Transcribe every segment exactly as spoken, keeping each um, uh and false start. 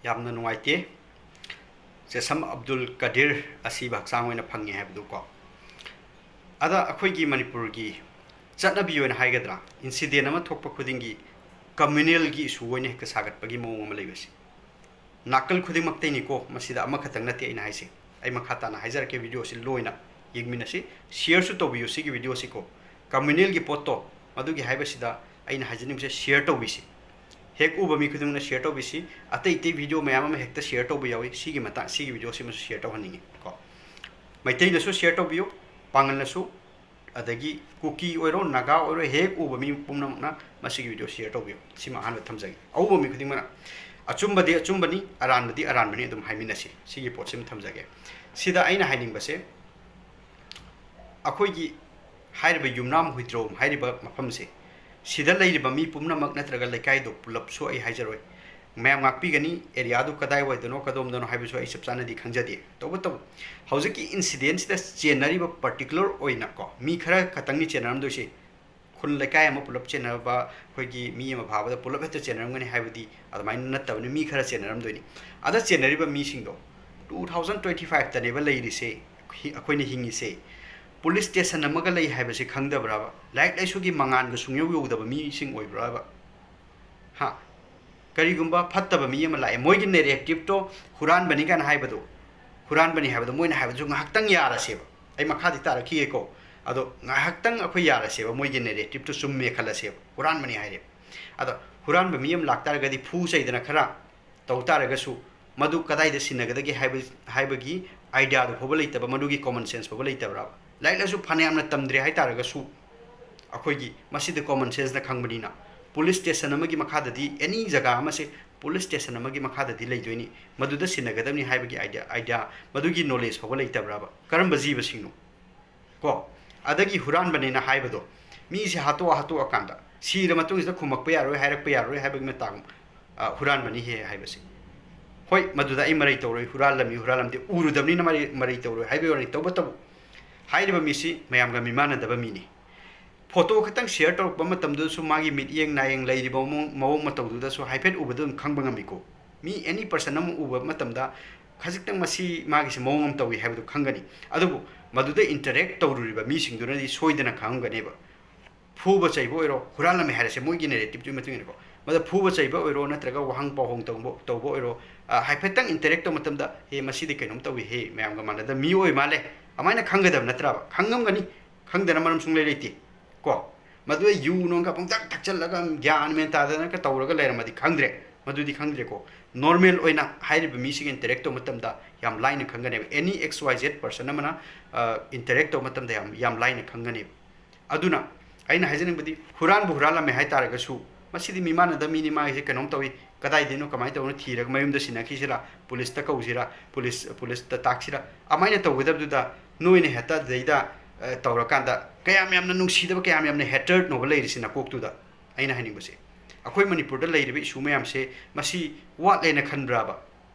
ꯌꯥꯝꯅ ꯅꯨꯡꯉꯥꯏꯇꯦ꯫ ꯆꯦꯁꯝ ꯑꯕꯗꯨꯜ ꯀꯗꯤꯔ ꯑꯁꯤꯕ ꯍꯛꯆꯥꯡ ꯑꯣꯏꯅ ꯐꯪꯉꯦ ꯍꯥꯏꯕꯗꯨꯀꯣ꯫ ꯑꯗ ꯑꯩꯈꯣꯏꯒꯤ ꯃꯅꯤꯄꯨꯔꯒꯤ ꯆꯠꯅꯕꯤ ꯑꯣꯏꯅ ꯍꯥꯏꯒꯗ꯭ꯔꯥ, ꯏꯟꯁꯤꯗꯦꯟ ꯑꯃ ꯊꯣꯛꯄ ꯈꯨꯗꯤꯡꯒꯤ ꯀꯝꯃ꯭ꯌꯨꯅꯦꯜꯒꯤ ꯏꯁꯨ ꯑꯣꯏꯅ ꯍꯦꯛꯇ ꯁꯥꯒꯠꯄꯒꯤ ꯃꯑꯣꯡ ꯑꯃ ꯂꯩꯕꯁꯦ ꯅꯥꯀꯜ ꯈꯨꯗꯤꯡꯃꯛꯇꯩꯅꯤꯀꯣ, ꯃꯁꯤꯗ ꯑꯃꯈꯛꯇꯪ ꯅꯠꯇꯦ ꯑꯩꯅ ꯍꯥꯏꯁꯦ꯫ ꯑꯩ ꯃꯈꯥ ꯇꯥꯅ ꯍꯥꯏꯖꯔꯛꯀꯦ, ꯚꯤꯗꯤꯑꯣꯁꯤ ꯂꯣꯏꯅ ꯌꯦꯡꯃꯤꯟꯅꯁꯤ꯫ ꯁꯤꯌꯔꯁꯨ ꯇꯧꯕꯤꯌꯨ ꯁꯤꯒꯤ ꯚꯤꯗꯤꯑꯣꯁꯤꯀꯣ꯫ ꯀꯝꯃ꯭ꯌꯨꯅꯦꯜꯒꯤ ꯄꯣꯠꯇꯣ, ꯃꯗꯨꯒꯤ ꯍꯥꯏꯕꯁꯤꯗ ꯑꯩꯅ ꯍꯥꯏꯖꯅꯤꯡꯕꯁꯦ, ꯁꯤꯌꯔ ꯇꯧꯕꯤꯁꯤ꯫ ꯍꯦꯛ ꯎꯕ ꯃꯤ ꯈꯨꯗꯤꯡꯃꯛꯅ ꯁꯤꯌꯔ ꯇꯧꯕꯤꯁꯤ꯫ ꯑꯇꯩ ꯑꯇꯩ ꯚꯤꯗꯤꯑꯣ ꯃꯌꯥꯝ ꯑꯃ ꯍꯦꯛꯇ ꯁꯤꯌꯔ ꯇꯧꯕ ꯌꯥꯎꯏ꯫ ꯁꯤꯒꯤ ꯃꯇꯥꯡ, ꯁꯤꯒꯤ ꯚꯤꯗꯤꯑꯣꯁꯤꯃꯁꯨ ꯁꯤꯌꯔ ꯇꯧꯍꯟꯅꯤꯡꯉꯤ ꯀꯣ꯫ ꯃꯩꯇꯩꯅꯁꯨ ꯁꯤꯌꯔ ꯇꯧꯕꯤꯌꯨ, ꯄꯥꯡꯒꯜꯅꯁꯨ, ꯑꯗꯒꯤ ꯀꯨꯀꯤ ꯑꯣꯏꯔꯣ, ꯅꯥꯒꯥ ꯑꯣꯏꯔꯣ, ꯍꯦꯛ ꯎꯕ ꯃꯤ ꯄꯨꯝꯅꯃꯛꯅ ꯃꯁꯤꯒꯤ ꯚꯤꯗꯤꯑꯣ ꯁꯤꯌꯔ ꯇꯧꯕꯤꯌꯨ꯫ ꯁꯤꯃ ꯑꯍꯥꯟꯕ ꯊꯝꯖꯒꯦ꯫ ꯑꯎꯕ ꯃꯤ ꯈꯨꯗꯤꯡꯃꯛꯅ ꯑꯆꯨꯝꯕꯗꯤ ꯑꯆꯨꯝꯕꯅꯤ, ꯑꯔꯥꯟꯕꯗꯤ ꯑꯔꯥꯟꯕꯅꯤ ꯑꯗꯨꯝ ꯍꯥꯏꯃꯤꯟꯅꯁꯤ꯫ ꯁꯤꯒꯤ ꯄꯣꯠꯁꯤꯃ ꯊꯝꯖꯒꯦ꯫ ꯁꯤꯗ ꯑꯩꯅ ꯍꯥꯏꯅꯤꯡꯕꯁꯦ, ꯑꯩꯈꯣꯏꯒꯤ ꯍꯥꯏꯔꯤꯕ ꯌꯨꯝꯅꯥꯝ ꯍꯨꯏꯗ꯭ꯔꯣꯝ ꯍꯥꯏꯔꯤꯕ ꯃꯐꯝꯁꯦ, ꯁꯤꯗ ꯂꯩꯔꯤꯕ ꯃꯤ ꯄꯨꯝꯅꯃꯛ ꯅꯠꯇ꯭ꯔꯒ ꯂꯩꯀꯥꯏꯗꯣ ꯄꯨꯂꯞꯁꯨ ꯑꯩ ꯍꯥꯏꯖꯔꯣꯏ, ꯃꯌꯥꯝ ꯉꯥꯛꯄꯤꯒꯅꯤ, ꯑꯦꯔꯤꯌꯥꯗꯨ ꯀꯗꯥꯏꯋꯥꯏꯗꯅꯣ ꯀꯗꯣꯝꯗꯅꯣ ꯍꯥꯏꯕꯁꯨ ꯑꯩ ꯆꯞ ꯆꯥꯅꯗꯤ ꯈꯪꯖꯗꯦ꯫ ꯇꯧꯕꯇꯕꯨ ꯍꯧꯖꯤꯛꯀꯤ ꯏꯟꯁꯤꯗꯦꯟꯁꯤꯗ ꯆꯦꯟꯅꯔꯤꯕ ꯄꯥꯔꯇꯤꯀꯨꯂꯔ ꯑꯣꯏꯅ ꯀꯣ, ꯃꯤ ꯈꯔ ꯈꯛꯇꯪꯅꯤ ꯆꯦꯟꯅꯔꯝꯗꯣꯏꯁꯦ꯫ ꯈꯨꯜ ꯂꯩꯀꯥꯏ ꯑꯃ ꯄꯨꯂꯞ ꯆꯦꯟꯅꯕ, ꯑꯩꯈꯣꯏꯒꯤ ꯃꯤ ꯑꯃ ꯐꯥꯕꯗ ꯄꯨꯂꯞ ꯍꯦꯛꯇ ꯆꯦꯟꯅꯔꯝꯒꯅꯤ ꯍꯥꯏꯕꯗꯤ ꯑꯗꯨꯃꯥꯏꯅ ꯅꯠꯇꯕꯅꯤ, ꯃꯤ ꯈꯔ ꯆꯦꯟꯅꯔꯝꯗꯣꯏꯅꯤ꯫ ꯑꯗ ꯆꯦꯟꯅꯔꯤꯕ ꯃꯤꯁꯤꯡꯗꯣ two thousand twenty fiveꯇꯅꯦꯕ ꯂꯩꯔꯤꯁꯦ, ꯍꯤ-, ꯑꯩꯈꯣꯏꯅ ꯍꯤꯡꯉꯤꯁꯦ꯫ ꯄꯨꯂꯤꯁ ꯁ꯭ꯇꯦꯁꯟ ꯑꯃꯒ ꯂꯩ ꯍꯥꯏꯕꯁꯦ ꯈꯪꯗꯕ꯭ꯔꯕ? ꯂꯥꯏꯔꯤꯛ ꯂꯥꯏꯁꯨꯒꯤ ꯃꯉꯥꯟꯒ ꯁꯨꯡꯌꯧ ꯌꯧꯗꯕ ꯃꯤꯁꯤꯡ ꯑꯣꯏꯕ꯭ꯔꯕ? ꯍꯥ? ꯀꯔꯤꯒꯨꯝꯕ ꯐꯠꯇꯕ ꯃꯤ ꯑꯃ ꯂꯥꯛꯑꯦ, ꯃꯣꯏꯒꯤ ꯅꯦꯔꯦꯇꯤꯞꯇꯣ ꯍꯨꯔꯥꯟꯕꯅꯤ ꯀꯥꯏꯅ ꯍꯥꯏꯕꯗꯣ, ꯍꯨꯔꯥꯟꯕꯅꯤ ꯍꯥꯏꯕꯗꯣ ꯃꯣꯏꯅ ꯍꯥꯏꯕꯗꯨꯁꯨ ꯉꯥꯏꯍꯥꯛꯇꯪ ꯌꯥꯔꯁꯦꯕ꯫ ꯑꯩ ꯃꯈꯥꯗꯤ ꯇꯥꯔꯛꯈꯤꯒꯦꯀꯣ꯫ ꯑꯗꯣ ꯉꯥꯏꯍꯥꯛꯇꯪ ꯑꯩꯈꯣꯏ ꯌꯥꯔꯁꯦꯕ, ꯃꯣꯏꯒꯤ ꯅꯦꯔꯦꯇꯤꯞꯇꯣ ꯆꯨꯝꯃꯦ ꯈꯜꯂꯁꯦꯕ, ꯍꯨꯔꯥꯟꯕꯅꯤ ꯍꯥꯏꯔꯦꯕ꯫ ꯑꯗꯣ ꯍꯨꯔꯥꯟꯕ ꯃꯤ ꯑꯃ ꯂꯥꯛꯇꯥꯔꯒꯗꯤ ꯐꯨ ꯆꯩꯗꯅ ꯈꯔ ꯇꯧ ꯇꯥꯔꯒꯁꯨ, ꯃꯗꯨ ꯀꯗꯥꯏꯗ ꯁꯤꯟꯅꯒꯗꯒꯦ ꯍꯥꯏꯕ, ꯍꯥꯏꯕꯒꯤ ꯑꯥꯏꯗꯤꯌꯥꯗꯨ ꯐꯥꯎꯕ ꯂꯩꯇꯕ, ꯃꯗꯨꯒꯤ ꯀꯣꯃꯟ ꯁꯦꯟꯁ ꯐꯥꯎꯕ ꯂꯩꯇꯕ꯭ꯔꯕ? ꯂꯥꯏꯔꯤꯛ ꯂꯥꯏꯁꯨ ꯐꯅꯌꯥꯝꯅ ꯇꯝꯗ꯭ꯔꯦ ꯍꯥꯏ ꯇꯥꯔꯒꯁꯨ, ꯑꯩꯈꯣꯏꯒꯤ ꯃꯁꯤꯗꯤ ꯀꯣꯃꯟ ꯁꯦꯟꯁꯅ ꯈꯪꯕꯅꯤꯅ, ꯄꯨꯂꯤꯁ ꯁ꯭ꯇꯦꯁꯟ ꯑꯃꯒꯤ ꯃꯈꯥꯗꯗꯤ, ꯑꯦꯅꯤ ꯖꯒꯥ ꯑꯃꯁꯦ ꯄꯨꯂꯤꯁ ꯁ꯭ꯇꯦꯁꯟ ꯑꯃꯒꯤ ꯃꯈꯥꯗꯗꯤ ꯂꯩꯗꯣꯏꯅꯤ, ꯃꯗꯨꯗ ꯁꯤꯟꯅꯒꯗꯕꯅꯤ ꯍꯥꯏꯕꯒꯤ ꯑꯥꯏꯗꯤꯌꯥ, ꯑꯥꯏꯗꯤꯌꯥ, ꯃꯗꯨꯒꯤ ꯅꯣꯂꯦꯖ ꯐꯥꯎꯕ ꯂꯩꯇꯕ꯭ꯔꯕ? ꯀꯔꯝꯕ ꯖꯤꯕꯁꯤꯡꯅꯣ? ꯀꯣ, ꯑꯗꯒꯤ ꯍꯨꯔꯥꯟꯕꯅꯦꯅ ꯍꯥꯏꯕꯗꯣ, ꯃꯤꯁꯦ ꯍꯥꯠꯇꯣꯛꯑ ꯍꯥꯠꯇꯣꯛꯑꯀꯥꯟꯗ ꯁꯤꯔ ꯃꯇꯨꯡꯁꯤꯗ ꯈꯨꯝꯃꯛꯄ ꯌꯥꯔꯣꯏ, ꯍꯥꯏꯔꯛꯄ ꯌꯥꯔꯣꯏ ꯍꯥꯏꯕꯒꯤ ꯃꯇꯥꯡ, ꯑ, ꯍꯨꯔꯥꯟꯕꯅꯤ ꯍꯦ ꯍꯥꯏꯕꯁꯦ꯫ ꯍꯣꯏ, ꯃꯗꯨꯗ ꯑꯩ ꯃꯔꯩ ꯇꯧꯔꯣꯏ, ꯍꯨꯔꯥꯜꯂꯝꯃꯤ ꯍꯨꯔꯥꯜꯂꯝꯗꯦ ꯎꯔꯨꯗꯕꯅꯤꯅ ꯃꯔꯩ, ꯃꯔꯩ ꯇꯧꯔꯣꯏ ꯍꯥꯏꯕꯒꯤ ꯋꯥꯅꯤ꯫ ꯇꯧꯕꯇꯕꯨ ꯍꯥꯏꯔꯤꯕ ꯃꯤꯁꯤ ꯃꯌꯥꯝꯒ ꯃꯤꯃꯥꯟꯅꯗꯕ ꯃꯤꯅꯤ꯫ ꯐꯣꯇꯣ ꯈꯛꯇꯪ ꯁꯤꯌꯔ ꯇꯧꯔꯛꯄ ꯃꯇꯝꯗꯨꯗꯁꯨ ꯃꯥꯒꯤ ꯃꯤꯠꯌꯦꯡ ꯅꯥꯌꯦꯡ, ꯂꯩꯔꯤꯕ ꯃꯑꯣꯡ, ꯃꯑꯣꯡ ꯃꯇꯧꯗꯨꯗꯁꯨ ꯍꯥꯏꯐꯦꯠ ꯎꯕꯗ ꯑꯗꯨꯝ ꯈꯪꯕ ꯉꯝꯃꯤꯀꯣ꯫ ꯃꯤ ꯑꯦꯅꯤ ꯄꯔꯁꯟ ꯑꯃ ꯎꯕ ꯃꯇꯝꯗ ꯈꯖꯤꯛꯇꯪ ꯃꯁꯤ ꯃꯥꯒꯤꯁꯦ ꯃꯑꯣꯡ ꯑꯃ ꯇꯧꯏ ꯍꯥꯏꯕꯗꯨ ꯈꯪꯒꯅꯤ꯫ ꯑꯗꯨꯕꯨ ꯃꯗꯨꯗ ꯏꯟꯇꯔꯦꯛ ꯇꯧꯔꯨꯔꯤꯕ ꯃꯤꯁꯤꯡꯗꯨꯅꯗꯤ ꯁꯣꯏꯗꯅ ꯈꯪꯉꯝꯒꯅꯦꯕ꯫ ꯐꯨꯕ ꯆꯩꯕ ꯑꯣꯏꯔꯣ, ꯍꯨꯔꯥꯜꯂꯝꯃꯦ ꯍꯥꯏꯔꯁꯦ, ꯃꯣꯏꯒꯤ ꯅꯦꯔꯦꯇꯤꯞꯇꯨꯒꯤ ꯃꯇꯨꯡ ꯏꯟꯅꯀꯣ, ꯃꯗ ꯐꯨꯕ ꯆꯩꯕ ꯑꯣꯏꯔꯣ, ꯅꯠꯇ꯭ꯔꯒ ꯋꯥꯍꯪ ꯄꯥꯎꯍꯪ ꯇꯧꯕ ꯇꯧꯕ ꯑꯣꯏꯔꯣ, ꯑ, ꯍꯥꯏꯐꯦꯠꯇꯪ ꯏꯟꯇꯔꯦꯛ ꯇꯧꯕ ꯃꯇꯝꯗ, "ꯑꯦ, ꯃꯁꯤꯗꯤ ꯀꯩꯅꯣꯝ ꯇꯧꯏ ꯍꯦ, ꯃꯌꯥꯝꯒ ꯃꯥꯟꯅꯗ ꯃꯤ ꯑꯣꯏ ꯃꯥꯜꯂꯦ", ꯑꯗꯨꯃꯥꯏꯅ ꯈꯪꯒꯗꯕ ꯅꯠꯇ꯭ꯔꯕ? ꯈꯪꯉꯝꯒꯅꯤ, ꯈꯪꯗꯅ ꯃꯔꯝ ꯁꯨꯡꯂꯩ ꯂꯩꯇꯦ ꯀꯣ꯫ ꯃꯗꯨꯗ ꯌꯨ ꯅꯣꯡꯒ ꯄꯪꯊꯛ ꯊꯛꯆꯜꯂꯒ ꯒ꯭ꯌꯥꯟ ꯃꯦꯟ ꯇꯥꯗꯅꯒ ꯇꯧꯔꯒ ꯂꯩꯔꯝꯃꯗꯤ ꯈꯪꯗ꯭ꯔꯦ, ꯃꯗꯨꯗꯤ ꯈꯪꯗ꯭ꯔꯦꯀꯣ꯫ ꯅꯣꯔꯃꯦꯜ ꯑꯣꯏꯅ ꯍꯥꯏꯔꯤꯕ ꯃꯤꯁꯤꯒ ꯏꯟꯇꯔꯦꯛ ꯇꯧꯕ ꯃꯇꯝꯗ ꯌꯥꯝ ꯂꯥꯏꯅ ꯈꯪꯒꯅꯦꯕ꯫ ꯑꯦꯅꯤ ꯑꯦꯛꯁ ꯋꯥꯏ ꯖꯦꯠ ꯄꯔꯁꯟ ꯑꯃꯅ, ꯑ, ꯏꯟꯇꯔꯦꯛ ꯇꯧꯕ ꯃꯇꯝꯗ ꯌꯥꯝ, ꯌꯥꯝ ꯂꯥꯏꯅ ꯈꯪꯒꯅꯦꯕ꯫ ꯑꯗꯨꯅ ꯑꯩꯅ ꯍꯥꯏꯖꯅꯤꯡꯕꯗꯤ, ꯍꯨꯔꯥꯟꯕꯨ ꯍꯨꯔꯥꯜꯂꯝꯃꯦ ꯍꯥꯏ ꯇꯥꯔꯒꯁꯨ, "ꯃꯁꯤꯗꯤ ꯃꯤꯃꯥꯟꯅꯗ ꯃꯤꯅꯤ, ꯃꯥꯒꯤꯁꯦ ꯀꯩꯅꯣꯝ ꯇꯧꯏ, ꯀꯗꯥꯏꯗꯩꯅꯣ, ꯀꯃꯥꯏꯅ ꯇꯧꯕꯅꯣ?" ꯊꯤꯔꯒ ꯃꯌꯨꯝꯗ ꯁꯤꯟꯅꯈꯤꯁꯤꯔꯥ, ꯄꯨꯂꯤꯁꯇ ꯀꯧꯁꯤꯔꯥ, ꯄꯨꯂꯤꯁ, ꯄꯨꯂꯤꯁꯇ ꯇꯥꯛꯁꯤꯔꯥ, ꯑꯗꯨꯃꯥꯏꯅ ꯇꯧꯒꯗꯕꯗꯨꯗ ꯅꯣꯏꯅ ꯍꯦꯛꯇ ꯑꯗꯨꯗꯩꯗ, ꯑ, ꯇꯧꯔꯀꯥꯟꯗ ꯀꯌꯥꯝ ꯌꯥꯝꯅ ꯅꯨꯡꯁꯤꯗꯕ, ꯀꯌꯥꯝ ꯌꯥꯝꯅ ꯍꯦꯇꯔꯠꯅꯣꯕ ꯂꯩꯔꯤꯁꯤ ꯅꯀꯣꯛꯇꯨꯗ? ꯑꯩꯅ ꯍꯥꯏꯅꯤꯡꯕꯁꯦ, ꯑꯩꯈꯣꯏ ꯃꯅꯤꯄꯨꯔꯗ ꯂꯩꯔꯤꯕ ꯏꯁꯨ ꯃꯌꯥꯝꯁꯦ ꯃꯁꯤ ꯋꯥꯠꯂꯦꯅ ꯈꯟꯕ꯭ꯔꯥꯕ?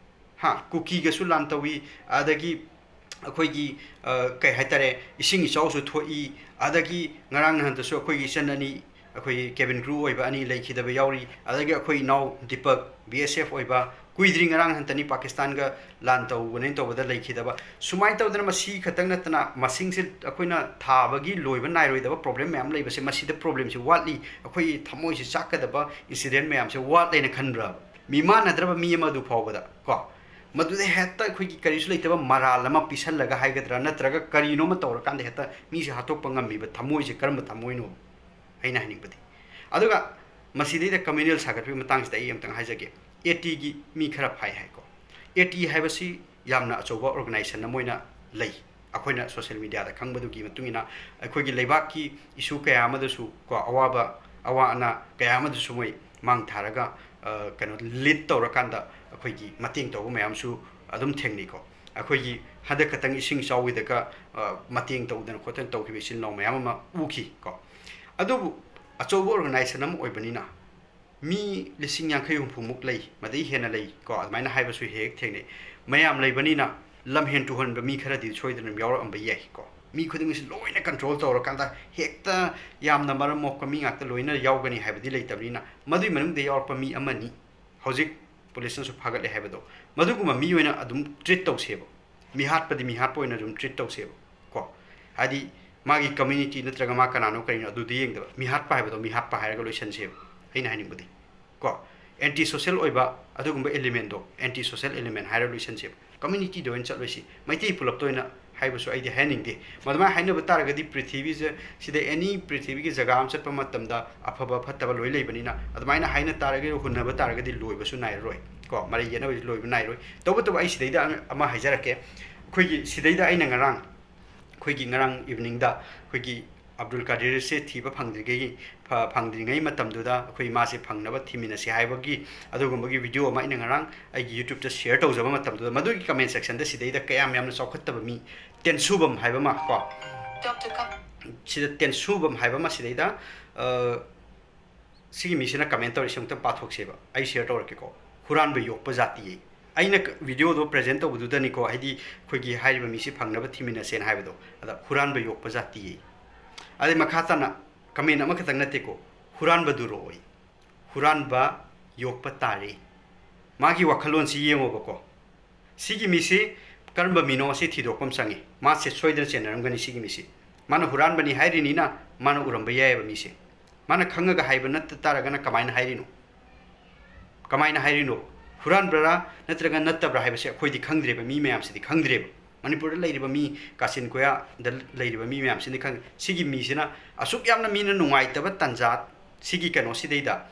ꯍꯥ, ꯀꯨꯀꯤꯒꯁꯨ ꯂꯥꯟ ꯇꯧꯏ, ꯑꯗꯒꯤ ꯑꯩꯈꯣꯏꯒꯤ, ꯑ, ꯀꯩ ꯍꯥꯏꯇꯥꯔꯦ, ꯏꯁꯤꯡ ꯏꯆꯥꯎꯁꯨ ꯊꯣꯛꯏ, ꯑꯗꯒꯤ ꯉꯔꯥꯡ ꯅꯍꯥꯟꯗꯁꯨ ꯑꯩꯈꯣꯏꯒꯤ ꯏꯆꯟ ꯑꯅꯤ, ꯑꯩꯈꯣꯏꯒꯤ ꯀꯦꯕꯤꯟ ꯀ꯭ꯔꯨ ꯑꯣꯏꯕ ꯑꯅꯤ ꯂꯩꯈꯤꯗꯕ ꯌꯥꯎꯔꯤ, ꯑꯗꯒꯤ ꯑꯩꯈꯣꯏ ꯏꯅꯥꯎ ꯗꯤꯄꯛ, ꯕꯤ ꯑꯦꯁ ꯑꯦꯐ ꯑꯣꯏꯕ, ꯀꯨꯏꯗ꯭ꯔꯤ ꯉꯔꯥꯡ ꯅꯍꯥꯟꯇꯅꯤ ꯄꯥꯀꯤꯁꯇꯥꯟꯒ ꯂꯥꯟ ꯇꯧꯕꯅꯦꯅ ꯇꯧꯕꯗ ꯂꯩꯈꯤꯗꯕ꯫ ꯁꯨꯃꯥꯏꯅ ꯇꯧꯗꯅ ꯃꯁꯤ ꯈꯛꯇꯪ ꯅꯠꯇꯅ ꯃꯁꯤꯡꯁꯦ ꯑꯩꯈꯣꯏꯅ ꯊꯥꯕꯒꯤ ꯂꯣꯏꯕ ꯅꯥꯏꯔꯣꯏꯗꯕ ꯄ꯭ꯔꯣꯕ꯭ꯂꯦꯝ ꯃꯌꯥꯝ ꯂꯩꯕꯁꯦ, ꯃꯁꯤꯗ ꯄ꯭ꯔꯣꯕ꯭ꯂꯦꯝꯁꯤ ꯋꯥꯠꯂꯤ, ꯑꯩꯈꯣꯏ ꯊꯃꯣꯏꯁꯤ ꯆꯥꯛꯀꯗꯕ ꯏꯟꯁꯤꯗꯦꯟ ꯃꯌꯥꯝꯁꯦ ꯋꯥꯠꯂꯦꯅ ꯈꯟꯕ꯭ꯔꯥꯕ? ꯃꯤꯃꯥꯟꯅꯗ꯭ꯔꯕ ꯃꯤ ꯑꯃ ꯑꯗꯨ ꯐꯥꯎꯕꯗ ꯀꯣ, ꯃꯗꯨꯗ ꯍꯦꯛꯇ ꯑꯩꯈꯣꯏꯒꯤ ꯀꯔꯤꯁꯨ ꯂꯩꯇꯕ ꯃꯔꯥꯜ ꯑꯃ ꯄꯤꯁꯜꯂꯒ ꯍꯥꯏꯒꯗ꯭ꯔꯥ, ꯅꯠꯇ꯭ꯔꯒ ꯀꯔꯤꯅꯣꯃ ꯇꯧꯔꯀꯥꯟꯗ ꯍꯦꯛꯇ ꯃꯤꯁꯦ ꯍꯥꯠꯇꯣꯛꯄ ꯉꯝꯃꯤꯕ ꯊꯃꯣꯏꯁꯦ ꯀꯔꯝꯕ ꯊꯃꯣꯏꯅꯣ? ꯑꯩꯅ ꯍꯥꯏꯅꯤꯡꯕꯗꯤ꯫ ꯑꯗꯨꯒ ꯃꯁꯤꯗꯩꯗ ꯀꯝꯃ꯭ꯌꯨꯅꯦꯜ ꯁꯥꯒꯠꯄꯒꯤ ꯃꯇꯥꯡꯁꯤꯗ ꯑꯩ ꯑꯝꯇꯪ ꯍꯥꯏꯖꯒꯦ꯫ ꯑꯦ ꯇꯤꯒꯤ ꯃꯤ ꯈꯔ ꯐꯥꯏ ꯍꯥꯏꯀꯣ꯫ ꯑꯦ ꯇꯤ ꯍꯥꯏꯕꯁꯤ ꯌꯥꯝꯅ ꯑꯆꯧꯕ ꯑꯣꯔꯒꯅꯥꯏꯖꯦꯁꯟ ꯑꯃ ꯑꯣꯏꯅ ꯂꯩ꯫ ꯑꯩꯈꯣꯏꯅ ꯁꯣꯁꯤꯌꯦꯜ ꯃꯦꯗꯤꯌꯥꯗ ꯈꯪꯕꯗꯨꯒꯤ ꯃꯇꯨꯡ ꯏꯟꯅ ꯑꯩꯈꯣꯏꯒꯤ ꯂꯩꯕꯥꯛꯀꯤ ꯏꯁꯨ ꯀꯌꯥ ꯑꯃꯗꯁꯨ ꯀꯣ, ꯑꯋꯥꯕ, ꯑꯋꯥ ꯑꯅꯥ ꯀꯌꯥ ꯑꯃꯗꯁꯨ ꯃꯣꯏ ꯃꯥꯡ ꯊꯥꯔꯒ, ꯑ, ꯀꯩꯅꯣ, ꯂꯤꯗ ꯇꯧꯔꯀꯥꯟꯗ ꯑꯩꯈꯣꯏꯒꯤ ꯃꯇꯦꯡ ꯇꯧꯕ ꯃꯌꯥꯝꯁꯨ ꯑꯗꯨꯝ ꯊꯦꯡꯅꯩꯀꯣ꯫ ꯑꯩꯈꯣꯏꯒꯤ ꯍꯟꯗꯛ ꯈꯛꯇꯪ ꯏꯁꯤꯡ ꯏꯆꯥꯎꯒꯤꯗꯒ, ꯑ, ꯃꯇꯦꯡ ꯇꯧꯗꯅ ꯈꯣꯠꯇꯅ ꯇꯧꯈꯤꯕ ꯏꯆꯤꯜ ꯏꯅꯥꯎ ꯃꯌꯥꯝ ꯑꯃ ꯎꯈꯤ ꯀꯣ꯫ ꯑꯗꯨꯕꯨ ꯑꯆꯧꯕ ꯑꯣꯔꯒꯅꯥꯏꯖꯦꯁꯟ ꯑꯃ ꯑꯣꯏꯕꯅꯤꯅ ꯃꯤ ꯂꯤꯁꯤꯡ ꯌꯥꯡꯈꯩ ꯍꯨꯝꯐꯨꯃꯨꯛ ꯂꯩ, ꯃꯗꯩ ꯍꯦꯟꯅ ꯂꯩ ꯀꯣ, ꯑꯗꯨꯃꯥꯏꯅ ꯍꯥꯏꯕꯁꯨ ꯍꯦꯛ ꯍꯦꯛ ꯊꯦꯡꯅꯩ꯫ ꯃꯌꯥꯝ ꯂꯩꯕꯅꯤꯅ ꯂꯝꯍꯦꯟ ꯇꯨꯍꯟꯕ ꯃꯤ ꯈꯔꯗꯤ ꯁꯣꯏꯗꯅ ꯑꯗꯨꯝ ꯌꯥꯎꯔꯛꯑꯝꯕ ꯌꯥꯏ ꯀꯣ꯫ ꯃꯤ ꯈꯨꯗꯤꯡꯃꯛꯁꯤ ꯂꯣꯏꯅ ꯀꯟꯇ꯭ꯔꯣꯜ ꯇꯧꯔꯀꯥꯟꯗ ꯍꯦꯛꯇ ꯌꯥꯝꯅ ꯃꯔꯝ ꯃꯣꯛꯄ ꯃꯤ ꯉꯥꯛꯇ ꯂꯣꯏꯅ ꯌꯥꯎꯒꯅꯤ ꯍꯥꯏꯕꯗꯤ ꯂꯩꯇꯕꯅꯤꯅ, ꯃꯗꯨꯏ ꯃꯅꯨꯡꯗ ꯌꯥꯎꯔꯛꯄ ꯃꯤ ꯑꯃꯅꯤ ꯍꯧꯖꯤꯛ ꯄꯨꯂꯤꯁꯅꯁꯨ ꯐꯥꯒꯠꯂꯦ ꯍꯥꯏꯕꯗꯣ, ꯃꯗꯨꯒꯨꯝꯕ ꯃꯤ ꯑꯣꯏꯅ ꯑꯗꯨꯝ ꯇ꯭ꯔꯤꯠ ꯇꯧꯁꯦꯕ꯫ ꯃꯤꯍꯥꯠꯄꯗꯤ ꯃꯤꯍꯥꯠꯄ ꯑꯣꯏꯅ ꯑꯗꯨꯝ ꯇ꯭ꯔꯤꯠ ꯇꯧꯁꯦꯕ ꯀꯣ꯫ ꯍꯥꯏꯗꯤ ꯃꯥꯒꯤ ꯀꯝꯃ꯭ꯌꯨꯅꯤꯇꯤ ꯅꯠꯇ꯭ꯔꯒ ꯃꯥ ꯀꯅꯥꯅꯣ ꯀꯔꯤꯅꯣ ꯑꯗꯨꯗꯤ ꯌꯦꯡꯗꯕ, ꯃꯤꯍꯥꯠꯄ ꯍꯥꯏꯕꯗꯣ ꯃꯤꯍꯥꯠꯄ ꯍꯥꯏꯔꯒ ꯂꯣꯏꯁꯟꯁꯦꯕ꯫ ꯑꯩꯅ ꯍꯥꯏꯅꯤꯡꯕꯗꯤ ꯀꯣ, ꯑꯦꯟꯇꯤ ꯁꯣꯁꯦꯜ ꯑꯣꯏꯕ ꯑꯗꯨꯒꯨꯝꯕ ꯑꯦꯂꯤꯃꯦꯟꯗꯣ ꯑꯦꯟꯇꯤ ꯁꯣꯁꯦꯜ ꯑꯦꯂꯤꯃꯦꯟ ꯍꯥꯏꯔꯒ ꯂꯣꯏꯁꯟꯁꯦꯕ꯫ ꯀꯝꯃ꯭ꯌꯨꯅꯤꯇꯤꯗ ꯑꯣꯏꯅ ꯆꯠꯂꯣꯏꯁꯤ, ꯃꯩꯇꯩ ꯄꯨꯂꯞꯇ ꯑꯣꯏꯅ ꯍꯥꯏꯕꯁꯨ ꯑꯩꯗꯤ ꯍꯥꯏꯍꯟꯅꯤꯡꯗꯦ꯫ ꯃꯗꯨꯃꯥꯏꯅ ꯍꯥꯏꯅꯕ ꯇꯥꯔꯒꯗꯤ ꯄ꯭ꯔꯤꯊꯤꯕꯤꯁꯦ ꯁꯤꯗ ꯑꯦꯅꯤ ꯄ꯭ꯔꯤꯊꯤꯕꯤꯒꯤ ꯖꯒꯥ ꯑꯃ ꯆꯠꯄ ꯃꯇꯝꯗ ꯑꯐꯕ ꯐꯠꯇꯕ ꯂꯣꯏ ꯂꯩꯕꯅꯤꯅ, ꯑꯗꯨꯃꯥꯏꯅ ꯍꯥꯏꯅ ꯇꯥꯔꯒꯗꯤ ꯍꯨꯟꯅꯕ ꯇꯥꯔꯒꯗꯤ ꯂꯣꯏꯕꯁꯨ ꯅꯥꯏꯔꯔꯣꯏ ꯀꯣ, ꯃꯔꯩ ꯌꯦꯠꯅꯕꯁꯨ ꯂꯣꯏꯕ ꯅꯥꯏꯔꯣꯏ꯫ ꯇꯧꯕꯇꯕꯨ ꯑꯩ ꯁꯤꯗꯩꯗ ꯑꯃ ꯍꯥꯏꯖꯔꯛꯀꯦ꯫ ꯑꯩꯈꯣꯏꯒꯤ ꯁꯤꯗꯩꯗ ꯑꯩꯅ ꯉꯔꯥꯡ, ꯑꯩꯈꯣꯏꯒꯤ ꯉꯔꯥꯡ ꯏꯚꯤꯅꯤꯡꯗ ꯑꯩꯈꯣꯏꯒꯤ ꯑꯕꯗꯨꯜ ꯀꯥꯗꯤꯔꯁꯦ ꯊꯤꯕ ꯐꯪꯗ꯭ꯔꯤꯉꯩꯒꯤ, ꯐ-, ꯐꯪꯗ꯭ꯔꯤꯉꯩ ꯃꯇꯝꯗꯨꯗ ꯑꯩꯈꯣꯏ ꯃꯥꯁꯦ ꯐꯪꯅꯕ ꯊꯤꯃꯤꯟꯅꯁꯤ ꯍꯥꯏꯕꯒꯤ ꯑꯗꯨꯒꯨꯝꯕꯒꯤ ꯚꯤꯗꯤꯑꯣ ꯑꯃ ꯑꯩꯅ ꯉꯔꯥꯡ ꯑꯩꯒꯤ ꯌꯨꯇ꯭ꯌꯨꯕꯇ ꯁꯤꯌꯔ ꯇꯧꯖꯕ ꯃꯇꯝꯗꯨꯗ, ꯃꯗꯨꯒꯤ ꯀꯃꯦꯟ ꯁꯦꯛꯁꯟꯗ ꯁꯤꯗꯩꯗ ꯀꯌꯥꯝ ꯌꯥꯝꯅ ꯆꯥꯎꯈꯠꯇꯕ ꯃꯤ, ꯇꯦꯟꯁꯨꯕꯝ ꯍꯥꯏꯕ ꯑꯃ ꯀꯣ, ꯁꯤꯗ ꯇꯦꯟꯁꯨꯕꯝ ꯍꯥꯏꯕ ꯑꯃ ꯁꯤꯗꯩꯗ, ꯑ, ꯁꯤꯒꯤ ꯃꯤꯁꯤꯅ ꯀꯃꯦꯟ ꯇꯧꯔꯤꯁꯦ ꯑꯃꯨꯛꯇꯪ ꯄꯥꯊꯣꯛꯁꯦꯕ꯫ ꯑꯩ ꯁꯤꯌꯔ ꯇꯧꯔꯛꯀꯦꯀꯣ꯫ "ꯍꯨꯔꯥꯟꯕ ꯌꯣꯛꯄ ꯖꯥꯇꯤꯌꯦ"꯫ ꯑꯩꯅ ꯀ-, ꯚꯤꯗꯤꯑꯣꯗꯣ ꯄ꯭ꯔꯦꯖꯦꯟ ꯇꯧꯕꯗꯨꯗꯅꯤꯀꯣ, ꯍꯥꯏꯗꯤ ꯑꯩꯈꯣꯏꯒꯤ ꯍꯥꯏꯔꯤꯕ ꯃꯤꯁꯤ ꯐꯪꯅꯕ ꯊꯤꯃꯤꯟꯅꯁꯦꯅ ꯍꯥꯏꯕꯗꯣ꯫ ꯑꯗ "ꯍꯨꯔꯥꯟꯕ ꯌꯣꯛꯄ ꯖꯥꯇꯤꯌꯦ"꯫ ꯑꯗꯩ ꯃꯈꯥ ꯇꯥꯅ ꯀꯃꯦꯟ ꯑꯃꯈꯛꯇꯪ ꯅꯠꯇꯦꯀꯣ, "ꯍꯨꯔꯥꯟꯕꯗꯨꯔꯣ" ꯑꯣꯏ꯫ "ꯍꯨꯔꯥꯟꯕ ꯌꯣꯛꯄ ꯇꯥꯔꯦ"꯫ ꯃꯥꯒꯤ ꯋꯥꯈꯜꯂꯣꯟꯁꯤ ꯌꯦꯡꯉꯣꯕꯀꯣ꯫ ꯁꯤꯒꯤ ꯃꯤꯁꯤ ꯀꯔꯝꯕ ꯃꯤꯅꯣ ꯑꯁꯤ ꯊꯤꯗꯣꯛꯄ ꯑꯃ ꯆꯪꯉꯤ꯫ ꯃꯥꯁꯦ ꯁꯣꯏꯗꯅ ꯆꯦꯟꯅꯔꯝꯒꯅꯤ ꯁꯤꯒꯤ ꯃꯤꯁꯤ꯫ ꯃꯥꯅ ꯍꯨꯔꯥꯟꯕꯅꯤ ꯍꯥꯏꯔꯤꯅꯤꯅ ꯃꯥꯅ ꯎꯔꯝꯕ ꯌꯥꯏꯑꯕ ꯃꯤꯁꯦ꯫ ꯃꯥꯅ ꯈꯪꯉꯒ ꯍꯥꯏꯕ ꯅꯠꯇ ꯇꯥꯔꯒꯅ ꯀꯃꯥꯏꯅ ꯍꯥꯏꯔꯤꯅꯣ? ꯀꯃꯥꯏꯅ ꯍꯥꯏꯔꯤꯅꯣ? ꯍꯨꯔꯥꯟꯕ꯭ꯔꯥ ꯅꯠꯇ꯭ꯔꯒ ꯅꯠꯇꯕ꯭ꯔꯥ ꯍꯥꯏꯕꯁꯦ ꯑꯩꯈꯣꯏꯗꯤ ꯈꯪꯗ꯭ꯔꯦꯕ, ꯃꯤ ꯃꯌꯥꯝꯁꯤꯗꯤ ꯈꯪꯗ꯭ꯔꯦꯕ꯫ ꯃꯅꯤꯄꯨꯔꯗ ꯂꯩꯔꯤꯕ ꯃꯤ, ꯀꯥꯆꯤꯟ ꯀꯣꯌꯥꯗ ꯂꯩꯔꯤꯕ ꯃꯤ ꯃꯌꯥꯝꯁꯤꯅ ꯈꯪꯉꯤ꯫ ꯁꯤꯒꯤ ꯃꯤꯁꯤꯅ ꯑꯁꯨꯛ ꯌꯥꯝꯅ ꯃꯤꯅ ꯅꯨꯡꯉꯥꯏꯇꯕ ꯇꯥꯟꯖꯥ, ꯁꯤꯒꯤ ꯀꯩꯅꯣꯁꯤꯗꯩꯗ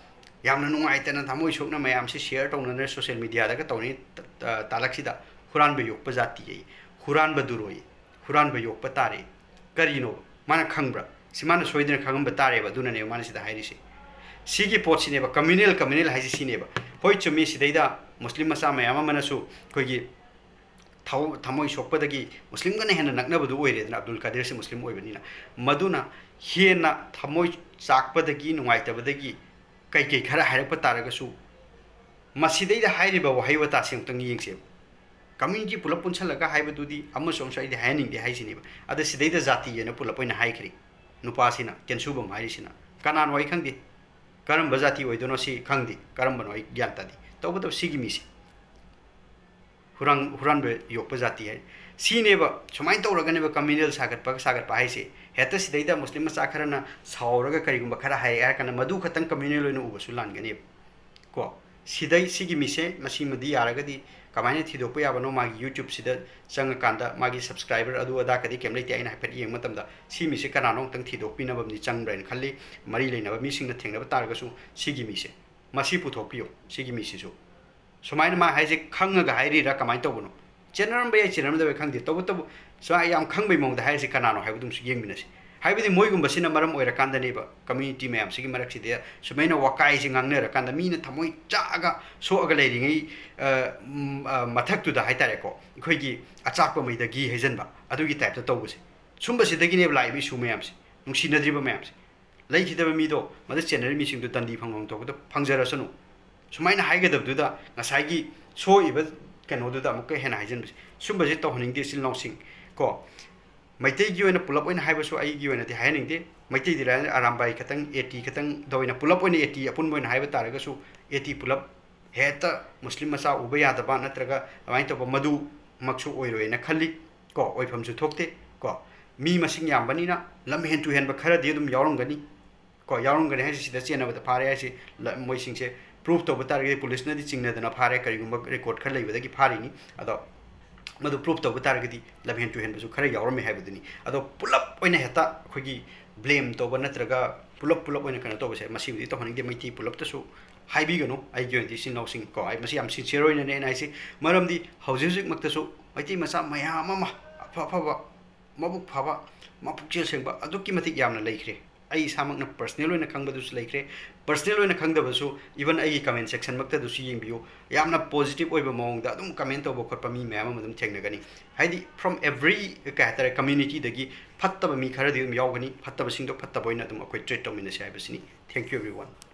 ꯌꯥꯝꯅ ꯅꯨꯡꯉꯥꯏꯇꯅ ꯊꯃꯣꯏ ꯁꯣꯛꯅ ꯃꯌꯥꯝꯁꯤ ꯁꯤꯌꯔ ꯇꯧꯅꯗꯅ ꯁꯣꯁꯤꯌꯦꯜ ꯃꯤꯗꯤꯌꯥꯗꯒ ꯇꯧꯅꯩ ꯇ-, ꯇ-, ꯇꯥꯂꯛꯁꯤꯗ "ꯍꯨꯔꯥꯟꯕ ꯌꯣꯛꯄ ꯖꯥꯇꯤ" ꯑꯌꯦ, "ꯍꯨꯔꯥꯟꯕꯗꯨꯔꯣꯏ, ꯍꯨꯔꯥꯟꯕ ꯌꯣꯛꯄ ꯇꯥꯔꯦ"꯫ ꯀꯔꯤꯅꯣ? ꯃꯥꯅ ꯈꯪꯕ꯭ꯔꯥ? ꯁꯤ ꯃꯥꯅ ꯁꯣꯏꯗꯅ ꯈꯪꯉꯝꯕ ꯇꯥꯔꯦꯕ, ꯑꯗꯨꯅꯅꯦꯕ ꯃꯥꯅ ꯁꯤꯗ ꯍꯥꯏꯔꯤꯁꯦ꯫ ꯁꯤꯒꯤ ꯄꯣꯠꯁꯤꯅꯦꯕ, ꯀꯝꯃ꯭ꯌꯨꯅꯦꯜ, ꯀꯝꯃ꯭ꯌꯨꯅꯦꯜ ꯍꯥꯏꯁꯤ ꯁꯤꯅꯦꯕ꯫ ꯍꯣꯏ, ꯆꯨꯝꯃꯤ, ꯁꯤꯗꯩꯗ ꯃꯨꯁꯂꯤꯝ ꯃꯆꯥ ꯃꯌꯥꯝ ꯑꯃꯅꯁꯨ ꯑꯩꯈꯣꯏꯒꯤ ꯊꯧ-, ꯊꯃꯣꯏ ꯁꯣꯛꯄꯗꯒꯤ ꯃꯨꯁꯂꯤꯝꯒꯅ ꯍꯦꯟꯅ ꯅꯛꯅꯕꯗꯨ ꯑꯣꯏꯔꯦꯗꯅ, ꯑꯕꯗꯨꯜ ꯀꯥꯗꯤꯔꯁꯤ ꯃꯨꯁꯂꯤꯝ ꯑꯣꯏꯕꯅꯤꯅ꯫ ꯃꯗꯨꯅ ꯍꯦꯟꯅ ꯊꯃꯣꯏ ꯆꯥꯛꯄꯗꯒꯤ, ꯅꯨꯡꯉꯥꯏꯇꯕꯗꯒꯤ ꯀꯩꯀꯩ ꯈꯔ ꯍꯥꯏꯔꯛꯄ ꯇꯥꯔꯒꯁꯨ, ꯃꯁꯤꯗꯩꯗ ꯍꯥꯏꯔꯤꯕ ꯋꯥꯍꯩ ꯋꯥꯇꯥꯁꯤ ꯑꯃꯨꯛꯇꯪ ꯌꯦꯡꯁꯦꯕ꯫ ꯀꯝꯃ꯭ꯌꯨꯅꯤꯇꯤ ꯄꯨꯂꯞ ꯄꯨꯟꯁꯜꯂꯒ ꯍꯥꯏꯕꯗꯨꯗꯤ ꯑꯃꯁꯨ ꯑꯃꯁꯨ ꯑꯩꯗꯤ ꯍꯥꯏꯍꯟꯅꯤꯡꯗꯦ ꯍꯥꯏꯁꯤꯅꯦꯕ꯫ ꯑꯗ ꯁꯤꯗꯩꯗ ꯖꯥꯇꯤ ꯍꯥꯏꯅ ꯄꯨꯂꯞ ꯑꯣꯏꯅ ꯍꯥꯏꯈ꯭ꯔꯦ꯫ ꯅꯨꯄꯥꯁꯤꯅ, ꯀꯦꯟꯁꯨꯕꯝ ꯍꯥꯏꯔꯤꯁꯤꯅ꯫ ꯀꯅꯥꯅꯣ ꯑꯩ ꯈꯪꯗꯦ꯫ ꯀꯔꯝꯕ ꯖꯥꯇꯤ ꯑꯣꯏꯗꯣꯏꯅꯣ ꯁꯤ ꯈꯪꯗꯦ, ꯀꯔꯝꯕꯅꯣ ꯑꯩ ꯒ꯭ꯌꯥꯟ ꯇꯥꯗꯦ꯫ ꯇꯧꯕꯇꯕꯨ ꯁꯤꯒꯤ ꯃꯤꯁꯦ ꯍꯨꯔꯥꯟ ꯍꯨꯔꯥꯟꯕ ꯌꯣꯛꯄ ꯖꯥꯇꯤ ꯍꯥꯏ꯫ ꯁꯤꯅꯦꯕ꯫ ꯁꯨꯃꯥꯏꯅ ꯇꯧꯔꯒꯅꯦꯕ communal ꯁꯥꯒꯠꯄ ꯁꯥꯒꯠꯄ ꯍꯥꯏꯁꯦ꯫ ꯍꯦꯛꯇ ꯁꯤꯗꯩꯗ ꯃꯨꯁꯂꯤꯝ ꯃꯆꯥ ꯈꯔꯅ ꯁꯥꯎꯔꯒ ꯀꯔꯤꯒꯨꯝꯕ ꯈꯔ ꯍꯥꯏꯔꯛꯑꯦ ꯍꯥꯏꯔ ꯀꯥꯟꯗ ꯃꯗꯨ ꯈꯛꯇꯪ communal ꯑꯣꯏꯅ ꯎꯕꯁꯨ ꯂꯥꯟꯒꯅꯦꯕ꯫ ꯀꯣ, ꯁꯤꯗꯩ ꯁꯤꯒꯤ ꯃꯤꯁꯦ ꯃꯁꯤꯃꯗꯤ ꯌꯥꯔꯒꯗꯤ ꯀꯃꯥꯏꯅ ꯊꯤꯗꯣꯛꯄ ꯌꯥꯕꯅꯣ? ꯃꯥꯒꯤ YouTube-ꯁꯤꯗ ꯆꯪꯉꯀꯥꯟꯗ ꯃꯥꯒꯤ subscriber ꯑꯗꯨ ꯑꯗꯥ ꯀꯗꯤ ꯀꯩꯝ ꯂꯩꯇꯦ꯫ ꯑꯩꯅ ꯍꯥꯏꯐꯦꯠ ꯌꯦꯡꯕ ꯃꯇꯝꯗ ꯁꯤ ꯃꯤꯁꯦ ꯀꯅꯥꯅꯣ ꯑꯃꯨꯛꯇꯪ ꯊꯤꯗꯣꯛꯄꯤꯅꯕ ꯑꯃꯗꯤ ꯆꯪꯕ꯭ꯔꯥ ꯍꯥꯏꯅ ꯈꯜꯂꯤ꯫ ꯃꯔꯤ ꯂꯩꯅꯕ ꯃꯤꯁꯤꯡꯅ ꯊꯦꯡꯅꯕ ꯇꯥꯔꯒꯁꯨ ꯁꯤꯒꯤ ꯃꯤꯁꯦ ꯃꯁꯤ ꯄꯨꯊꯣꯛꯄꯤꯌꯨ꯫ ꯁꯤꯒꯤ ꯃꯤꯁꯤꯁꯨ ꯁꯨꯃꯥꯏꯅ ꯃꯥ ꯍꯥꯏꯁꯦ ꯈꯪꯉꯒ ꯍꯥꯏꯔꯤꯔꯥ ꯀꯃꯥꯏꯅ ꯇꯧꯕꯅꯣ? ꯆꯦꯟꯅꯔꯝꯕ ꯌꯥꯏ, ꯆꯦꯟꯅꯔꯝꯗꯕ ꯌꯥꯏ, ꯈꯪꯗꯦ꯫ ꯇꯧꯕꯇꯕꯨ ꯁꯨꯃꯥꯏꯅ ꯌꯥꯝ ꯈꯪꯕꯩ ꯃꯑꯣꯡꯗ ꯍꯥꯏꯔꯤꯁꯦ ꯀꯅꯥꯅꯣ ꯍꯥꯏꯕꯗꯨꯝꯁꯨ ꯌꯦꯡꯃꯤꯟꯅꯁꯤ꯫ ꯍꯥꯏꯕꯗꯤ ꯃꯣꯏꯒꯨꯝꯕꯁꯤꯅ ꯃꯔꯝ ꯑꯣꯏꯔꯀꯥꯟꯗꯅꯦꯕ community ꯃꯌꯥꯝꯁꯤꯒꯤ ꯃꯔꯛꯁꯤꯗ ꯁꯨꯃꯥꯏꯅ ꯋꯥꯀꯥꯏꯁꯦ ꯉꯥꯡꯅꯔꯀꯥꯟꯗ ꯃꯤꯅ ꯊꯃꯣꯏ ꯆꯥꯛꯑꯒ ꯁꯣꯛꯑꯒ ꯂꯩꯔꯤꯉꯩ, ꯑ, ꯎꯝ, ꯑ, ꯃꯊꯛꯇꯨꯗ ꯍꯥꯏꯇꯥꯔꯦꯀꯣ, ꯑꯩꯈꯣꯏꯒꯤ ꯑꯆꯥꯛꯄ ꯃꯩꯗ ꯘꯤ ꯍꯩꯖꯤꯟꯕ ꯑꯗꯨꯒꯤ type-ꯇ ꯇꯧꯕꯁꯦ꯫ ꯁꯨꯝꯕꯁꯤꯗꯒꯤꯅꯦꯕ ꯂꯥꯛꯏꯕ issue ꯃꯌꯥꯝꯁꯦ, ꯅꯨꯡꯁꯤꯅꯗ꯭ꯔꯤꯕ ꯃꯌꯥꯝꯁꯦ꯫ ꯂꯩꯈꯤꯗꯕ ꯃꯤꯗꯣ, ꯃꯗꯨ ꯆꯦꯟꯅꯔꯤ ꯃꯤꯁꯤꯡꯗꯨ ꯗꯟꯗꯤ ꯐꯪꯐꯝ ꯊꯣꯛꯄꯗ ꯐꯪꯖꯔꯁꯅꯨ꯫ ꯁꯨꯃꯥꯏꯅ ꯍꯥꯏꯒꯗꯕꯗꯨꯗ ꯉꯁꯥꯏꯒꯤ ꯁꯣꯛꯏꯕ ꯀꯩꯅꯣꯗꯨꯗ ꯑꯃꯨꯛꯀ ꯍꯦꯟꯅ ꯍꯥꯏꯖꯤꯟꯕꯁꯦ꯫ ꯁꯨꯝꯕꯁꯦ ꯇꯧꯍꯟꯅꯤꯡꯗꯦ ꯏꯆꯤꯜ ꯏꯅꯥꯎꯁꯤꯡ꯫ ꯀꯣ, ꯃꯩꯇꯩꯒꯤ ꯑꯣꯏꯅ ꯄꯨꯂꯞ ꯑꯣꯏꯅ ꯍꯥꯏꯕꯁꯨ ꯑꯩꯒꯤ ꯑꯣꯏꯅꯗꯤ ꯍꯥꯏꯍꯟꯅꯤꯡꯗꯦ꯫ ꯃꯩꯇꯩꯗꯤ ꯂꯥꯏꯔꯅ ꯑꯔꯥꯝꯕꯥꯏ ꯈꯛꯇꯪ, AT ꯈꯛꯇꯪꯗ ꯑꯣꯏꯅ, ꯄꯨꯂꯞ ꯑꯣꯏꯅ AT ꯑꯄꯨꯟꯕ ꯑꯣꯏꯅ ꯍꯥꯏꯕ ꯇꯥꯔꯒꯁꯨ, AT ꯄꯨꯂꯞ ꯍꯦꯛꯇ ꯃꯨꯁꯂꯤꯝ ꯃꯆꯥ ꯎꯕ ꯌꯥꯗꯕ ꯅꯠꯇ꯭ꯔꯒ ꯑꯗꯨꯃꯥꯏꯅ ꯇꯧꯕ ꯃꯗꯨꯃꯛꯁꯨ ꯑꯣꯏꯔꯣꯏꯅ ꯈꯜꯂꯤ꯫ ꯀꯣ, ꯑꯣꯏꯐꯝꯁꯨ ꯊꯣꯛꯇꯦ꯫ ꯀꯣ, ꯃꯤ ꯃꯁꯤꯡ ꯌꯥꯝꯕꯅꯤꯅ ꯂꯝ ꯍꯦꯟ ꯇꯨ ꯍꯦꯟꯕ ꯈꯔꯗꯤ ꯑꯗꯨꯝ ꯌꯥꯎꯔꯝꯒꯅꯤ꯫ ꯀꯣ, ꯌꯥꯎꯔꯝꯒꯅꯤ ꯍꯥꯏꯁꯦ ꯁꯤꯗ ꯆꯦꯟꯅꯕꯗ ꯐꯥꯔꯦ ꯍꯥꯏꯁꯦ, ꯂ-, ꯃꯣꯏꯁꯤꯡꯁꯦ proof ꯇꯧꯕ ꯇꯥꯔꯒꯗꯤ ꯄꯨꯂꯤꯁꯅꯗꯤ ꯆꯤꯡꯅꯗꯅ ꯐꯥꯔꯦ, ꯀꯔꯤꯒꯨꯝꯕ record ꯈꯔ ꯂꯩꯕꯗꯒꯤ ꯐꯥꯔꯤꯅꯤ꯫ ꯑꯗꯣ ꯃꯗꯨ proof ꯇꯧꯕ ꯇꯥꯔꯒꯗꯤ ꯂꯝꯍꯦꯟ ꯇꯨꯍꯦꯟꯕꯁꯨ ꯈꯔ ꯌꯥꯎꯔꯝꯃꯦ ꯍꯥꯏꯕꯗꯨꯅꯤ꯫ ꯑꯗꯣ ꯄꯨꯂꯞ ꯑꯣꯏꯅ ꯍꯦꯛꯇ ꯑꯩꯈꯣꯏꯒꯤ blame ꯇꯧꯕ ꯅꯠꯇ꯭ꯔꯒ ꯄꯨꯂꯞ ꯄꯨꯂꯞ ꯑꯣꯏꯅ ꯀꯩꯅꯣ ꯇꯧꯕꯁꯦ, ꯃꯁꯤꯕꯨꯗꯤ ꯇꯧꯍꯟꯅꯤꯡꯗꯦ꯫ ꯃꯩꯇꯩ ꯄꯨꯂꯞꯇꯁꯨ ꯍꯥꯏꯕꯤꯒꯅꯨ, ꯑꯩꯒꯤ ꯑꯣꯏꯅꯗꯤ ꯏꯆꯤꯟ ꯏꯅꯥꯎꯁꯤꯡ꯫ ꯀꯣ, ꯑꯩ ꯃꯁꯤ ꯌꯥꯝ sincere ꯑꯣꯏꯅꯅꯦ ꯑꯩꯅ ꯍꯥꯏꯁꯤ꯫ ꯃꯔꯝꯗꯤ ꯍꯧꯖꯤꯛ ꯍꯧꯖꯤꯛꯃꯛꯇꯁꯨ ꯃꯩꯇꯩ ꯃꯆꯥ ꯃꯌꯥꯝ ꯑꯃ ꯑꯐ ꯑꯐꯕ, ꯃꯕꯨꯛ ꯐꯕ, ꯃꯄꯨꯛꯆꯦꯜ ꯁꯦꯡꯕ ꯑꯗꯨꯛꯀꯤ ꯃꯇꯤꯛ ꯌꯥꯝꯅ ꯂꯩꯈ꯭ꯔꯦ꯫ ꯑꯩ ꯏꯁꯥꯃꯛꯅ personal ꯑꯣꯏꯅ ꯈꯪꯕꯗꯨꯁꯨ ꯂꯩꯈ꯭ꯔꯦ꯫ Personal ꯑꯣꯏꯅ ꯈꯪꯗꯕꯁꯨ, even ꯑꯩꯒꯤ comment section ꯃꯛꯇꯗꯁꯨ ꯌꯦꯡꯕꯤꯌꯨ꯫ ꯌꯥꯝꯅ positive ꯑꯣꯏꯕ ꯃꯑꯣꯡꯗ ꯑꯗꯨꯝ comment ꯇꯧꯕ ꯈꯣꯠꯄ ꯃꯤ ꯃꯌꯥꯝ ꯑꯃ ꯑꯗꯨꯝ ꯊꯦꯡꯅꯒꯅꯤ꯫ ꯍꯥꯏꯗꯤ from every, ꯀꯩ ꯍꯥꯏꯇꯥꯔꯦ, communityꯗꯒꯤ ꯐꯠꯇꯕ ꯃꯤ ꯈꯔꯗꯤ ꯑꯗꯨꯝ ꯌꯥꯎꯒꯅꯤ꯫ ꯐꯠꯇꯕꯁꯤꯡꯗꯣ ꯐꯠꯇꯕ ꯑꯣꯏꯅ ꯑꯗꯨꯝ ꯑꯩꯈꯣꯏ treat ꯇꯧꯃꯤꯟꯅꯁꯤ ꯍꯥꯏꯕꯁꯤꯅꯤ꯫ Thank you everyone꯫